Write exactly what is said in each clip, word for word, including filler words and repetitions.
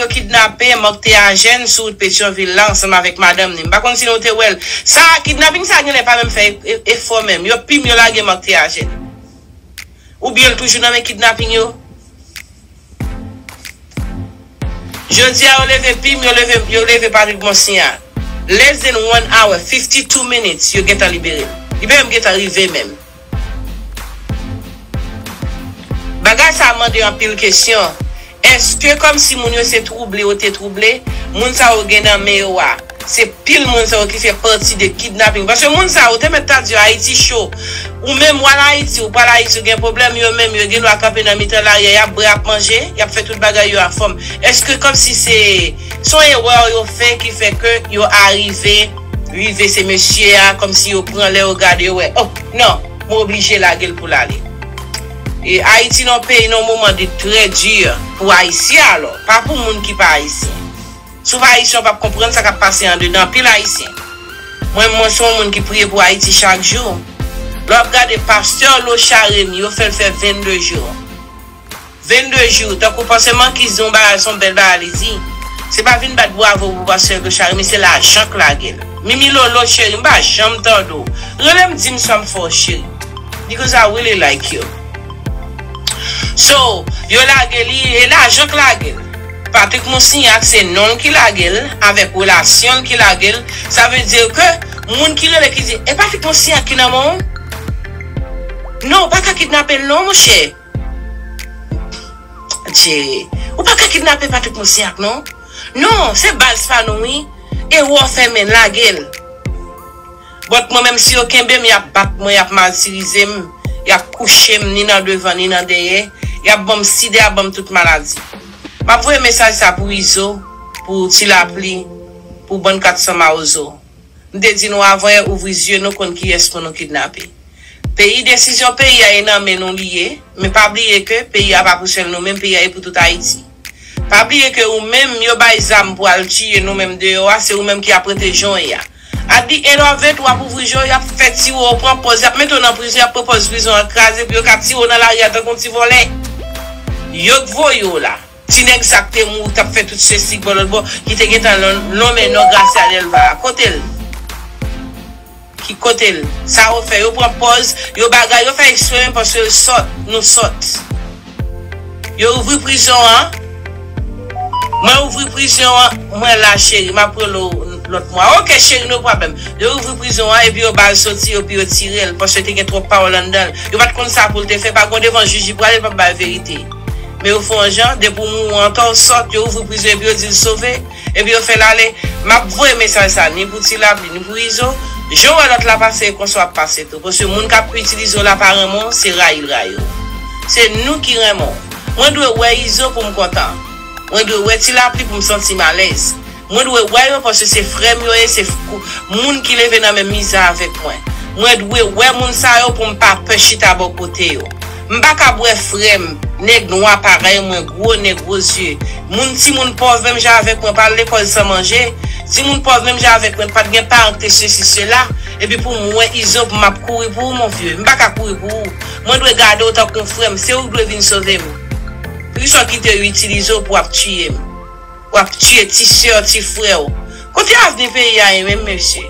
yo kidnape Marc Théagène sou wout Petyonvil la ansanm avèk madanm ni. M pa konn si nou te wè l. Sa, kidnaping sa genlè pa menm fè e-, e-, efò menm. Yo pim yo lage Marc Théagène. Oubyen l toujou nan men kidnaping yo? Jodi a, yo leve pim, yo leve, yo leve Patrick Monsignor. Less than one hour, fifty-two minutes, yo gentan libere l. Li pa menm gentan rive menm. Bagay sa mande anpil kesyon. Èske kòmsi moun yo se twouble yo te twouble, moun sa yo gen nan men yo a, se pil moun sa yo ki fè pati de kidnaping? Paske moun sa yo te mèt ta di yo Ayiti cho. Ou menm w al Ayiti, ou pral Ayiti, ou gen pwoblèm, yo menm yo gen dwa kanpe nan mitan lari a, y ap bwè, y ap manje, y ap fè tout bagay yo anfòm. Èske kòmsi se, se yon erè yo fè ki fè ke yo arive, rive se mesye a, kòmsi yo pran lè yo gade yo wè, oh, non, mwen oblije lage l pou l ale. E Ayiti nan peyi nan moman de trè di pou Ayisyen alò, pa pou moun ki pa Ayisyen. Si w pa Ayisyen, w p ap konprann sa k ap pase andedan anpil Ayisyen. Mwen, mwen se yon moun ki priye pou Ayiti chak jou. Lè w ap gade pastè Locha Remy, yo fè l fè vennde jou. Vennde jou, tankou pastè Marquis di yon bagay, se yon bèl bagay li di. Se pa vin bat bravo pou pastè Locha Remy, se lajan k lage l. Mimi Lolo, cheri, m pa janm tande w. Rele m, di m sa m fè w, cheri. Because I really like you. So, yo lage li, e lajan k lage l. Patrick Monsignac, se non l ki lage l, avèk relasyon l ki lage l. Sa vle di ke moun ki rele ki di, e Patrick Monsignac ki nan men w? Non, ou pa ka kidnape l non, monchè. Jerry, ou pa ka kidnape Patrick Monsignac non. Non, se baz pa nou wi. E wè w fè men lage l. But mwen menm si yo kenbe m, y ap bat mwen, y ap matirize m, y ap kouche m ni nan devan ni nan dèyè, y ap ban m sida, y ap ban m tout maladi. M ap voye mesaj sa pou Izo, pou Ti Lapli, pou bann kat san mawozo. M te di nou avan yè, ouvri zye nou konn kiyès pou nou kidnape. Peyi, desizyon peyi a e nan men nou li ye, men pa bliye ke peyi a pa pou sèl nou menm, peyi a e pou tout Ayiti. Pa bliye ke ou menm yo bay zam pou al tiye nou menm deyò a, se ou menm ki ap rete jan w ye a. At the end of it, w ap ouvri je w, y ap fè tiye w, pran pòz, y ap mete w nan prizon, y ap pran pòz prizon an kraze pou yo ka tiye w nan lari a tankou yon ti vòlè. Yo k voye w la. Ti nèg sa k te mouri, k t ap fè tout sesi bò lòt bò, ki te gentan lon-, lonmen non Gracia Delva a. Kote l? Ki kote l? Sa yo fè, yo pran pòz, yo bagay, yo fè eksprè menm paske yo sòt, nou sòt. Yo ouvri prizon an. Mwen ouvri prizon an, mwen la cheri, m ap rele w lòt mwa. Ok cheri, no problem. Yo ouvri prizon an, epi yo ba l soti, epi yo tire l, paske te gen twòp pawòl anndan l. Yo pa t konn sa pou l te fè, pa gen devan jij li prale, l p ap bay verite. Men yo fè yon jan, depi w mouri an tò, w sòt, yo ouvri prizon epi yo di l sove, epi yo fè l ale. M ap voye mesaj sa ni pou Ti Lapli, ni pou Izo. Jan w wè lòt la pase, e konsa w ap pase tou. Paske moun k ap itilize w la pa renmen w, se rayi l rayi w. Se nou ki renmen w. Mwen dwe wè Izo pou m kontan. Mwen dwe wè Ti Lapli pou m santi m alèz. Mwen dwe wè yo paske se frè m yo ye, se f-, moun ki leve nan menm mizè avèk mwen. Mwen dwe wè moun sa yo pou m pa pè chita bò kote yo. M pa kab wè frè m, nèg nwa parèy mwen, gwo nèg, gwo zye. Moun timoun pòv menm jan avèk mwen, pa al lekòl san manje. Timoun pòv menm jan avèk mwen, pa t gen paran ki te sesi sela. Epi pou m wè Izo, pou m ap kouri pou ou, mon vye. M pa ka kouri pou ou. Mwen dwe gade w tankou yon frè m, se ou k dwe vin sove m. Poukisa w kite yo itilize w pou w ap tiye m? W ap tiye ti sè w, ti frè w. Kote avni peyi a ye menm, mesye?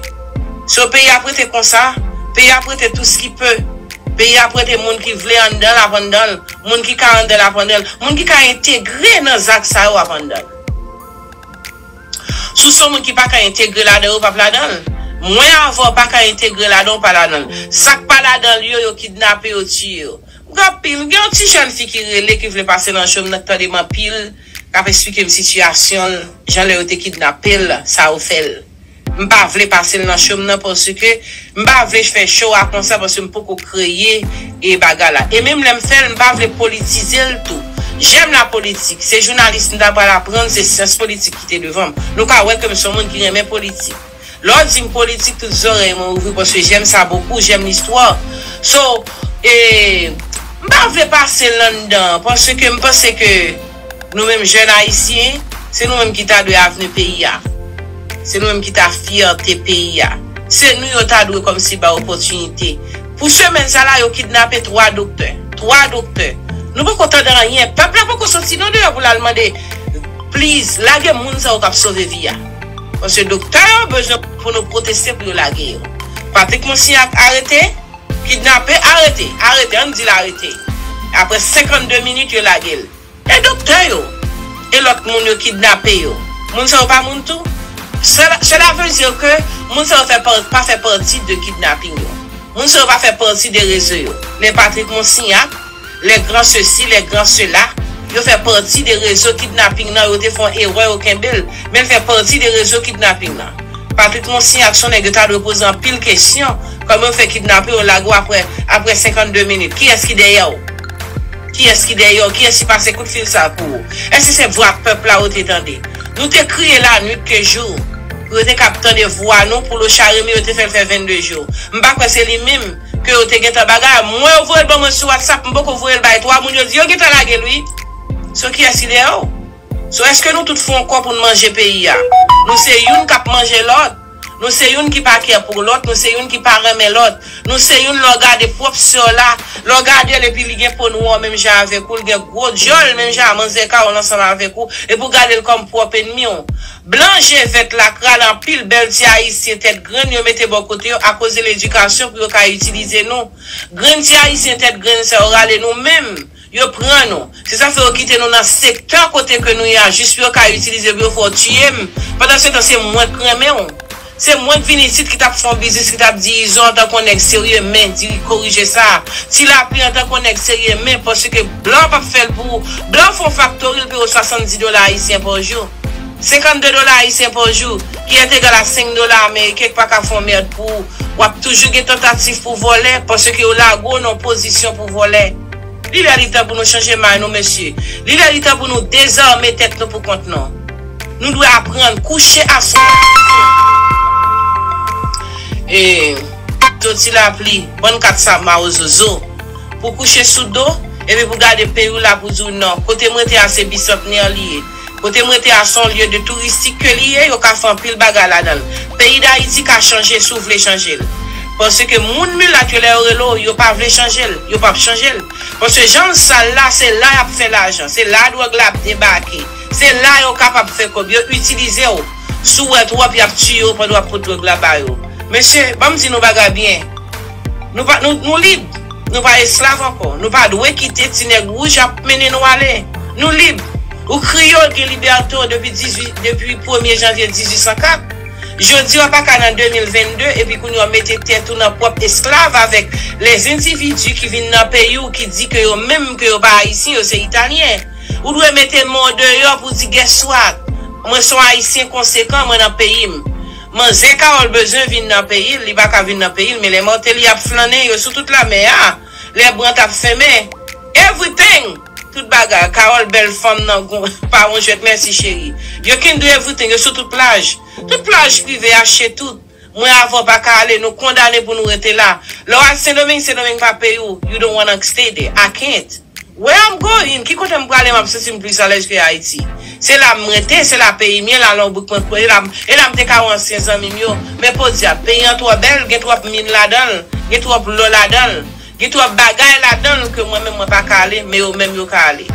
So, peyi ap rete konsa, peyi ap rete tou skipe. Peyi ap rete moun ki vle anndan l ap anndan l, moun ki ka anndan l ap anndan l, moun ki ka entegre nan zak sa yo ap anndan l. Si w se yon moun ki pa ka entegre ladan yo, p ap ladan l. Mwen avè w pa ka entegre ladan w, pa ladan l. Sa k pa ladan l yo, yo kidnape, yo tiye yo. M gen anpil, m gen yon ti jèn fi ki rele, ki vle pase nan cho m nan, k tande m anpil, k ap esplike m sitiyasyon l, jan lè yo te kidnape l, sa yo fè l. M pa vle pase l nan cho m nan paske m pa vle fè cho a konsa paske m poko kreye e bagay la. E menm lè m fè l, m pa vle politize l tou. J'aime la politique. Se jounalis m ta pral aprann, se syans politik ki te devan m. Nou ka wè ke m se yon moun ki renmen politik. Lè w di m politik, tout zòrèy mwen ouvri paske j'aime ça beaucoup, j'aime l'histoire. So, e, m pa vle pase l anndan paske m panse ke nou menm jèn ayisyen, se nou menm ki ta dwe avni peyi a. Se nou menm ki ta fyète peyi a. Se nou yo ta dwe kòmsi bay opòtinite. Pou semèn sa la, yo kidnape twa doktè. Twa doktè. Nou poko tande anyen. Pèp la poko soti non deyò pou l al mande Please, lage moun sa yo k ap sove vi a. Paske doktè yo bezwen pou nou pwoteste pou yo lage yo. Patrick Monsignac arete, kidnape, arete, arete, ann di l arete. Apre senkannde minit, yo lage l. E doktè yo, e lòt moun yo kidnape yo. Moun sa yo pa moun tou? Cela, cela veut dire que moun sa yo fè pa, pa fè pati de kidnaping yo. Moun sa yo pa fè pati de rezo yo. Men Patrick Monsignac, les grands ceci, les grands cela, yo fè pati de rezo kidnaping nan, yo te fè yon erè, yo kenbe l, men l fè pati de rezo kidnaping nan. Patrick Monsignac, se yon nèg yo ta dwe poze anpil kesyon, kòman yo fè kidnape yo, lage w apre, apre senkannde minit? Kiyès ki dèyè w? Kiyès ki dèyè w? Kiyès ki pase kout fil sa pou ou? Èske se vwa pèp la ou te tande? Nou te kriye lanwit ke jou pou yo te kab tande vwa nou, pou Lochard Remy yo te fè l fè vennde jou. M pa kwè se li menm ke yo te gentan bagay. Mwen, yo voye l ban mwen sou WhatsApp, m poko voye l bay twa moun, yo di yo gentan lage l wi. So kiyès ki dèyè w? So èske nou tout fè yon kò pou n manje peyi a? Nou se youn k ap manje lòt. Nou se youn ki pa kè pou lòt, nou se youn ki pa renmen lòt. Nou se youn lè w gade pwòp sè w la, lè w gade l epi li gen po nwa menm jan avèk ou, li gen gwo djòl menm jan a manzè Kawòl ansanm avèk ou, epi w gade l kòm pwòp ènmi w. Blan je vèt la k rale anpil bèl ti ayisyen tèt grenn yo mete bò kote yo akoz de ledikasyon pou yo ka itilize nou. Grenn ti ayisyen tèt grenn sa yo rale nou menm. Yo pran nou. Se sa fè yo kite nou nan sektè kote ke nou ye a, jis pou yo ka itilize pou yo fè w tiye m. Pandan se tan, se mwen k renmen w. Se mwen k vin isit ki t ap fè yon biznis, ki t ap di Izo antanke yon nèg serye, men di korije sa. Ti Lapli antanke yon nèg serye, men paske blan p ap fè l pou ou. Blan fè yon faktori, l peye w swasanndis dola ayisyen pa jou. Senkannde dola ayisyen pa jou, ki est égal à senk dola ameriken, k pa ka fè yon mèd pou ou. W ap toujou gen tantativ pou vòlè, paske yo lage w nan yon pozisyon pou vòlè. Li lè li tan pou nou chanje may nou, mesye. Li lè li tan pou nou dezame tèt nou pou kont nou. Nou dwe aprann kouche asou. E, Ti Lapli, bann kat sa mawozo zo. Pou kouche sou do, epi pou gade peyi w la pou di w non. Kote m rete a se Bicentenaire li ye. Kote m rete a se yon lye de touristik ke li ye, yo ka fè anpil bagay ladan l. Peyi Dayiti ka chanje si w vle chanje l. Paske moun milat yo lè yo rele w, yo pa vle chanje l, yo p ap chanje l. Paske jan l sal la, se la y ap fè lajan, se la dwòg la ap debake, se la yo kapab fè kòb, yo itilize w. Si w wè twòp, y ap tiye w pandan w ap pot dwòg la ba yo. Mesye, ban m di nou bagay byen. Nou pa, nou, nou lib. Nou pa esklav ankò. Nou pa dwe kite ti nèg wouj ap mennen nou ale. Nou lib. Ou kreyòl gen libète w depi dizuit, depi premye janvye dizuit san kat. Jodi a pa ka nan de mil vennde epi kounye a w mete tèt ou nan pwòp esklav avèk lèzendividi ki vin nan peyi w ki di ke yo menm ke yo pa ayisyen, yo se italyen. Ou dwe mete men w deyò pou di guess what? Mwen se yon ayisyen konsekan, mwen nan peyi m. Manzè Kawòl bezwen vin nan peyi l, li pa ka vin nan peyi l, men lè Martelly ap flannen, yo sou tout lamè a. Lè Brant ap fèmen, everything, tout bagay. Kawòl bèl fanm nan gon, pa yon jwèt, mèsi cheri. You can do everything, yo sou tout plaj. Tout plaj prive, achte tout. Mwen avè w pa ka ale, nou kondane pou nou rete la. Lè w al Sendomeng, Sendomeng pa peyi w, you don't wanna stay there. I can't. Where I'm going, ki kote m prale, m ap santi m plis alèz ke Ayiti. Se la m rete, se la peyi m ye, la lonbrik mwen kwè, e la, m- e la m te ka wè ansyen zanmi m yo. Men podyab, peyi an twò bèl, gen twòp min ladan l, gen twòp lò ladan l, gen twòp bagay ladan l ke mwen menm mwen pa ka ale, men yo menm yo ka ale.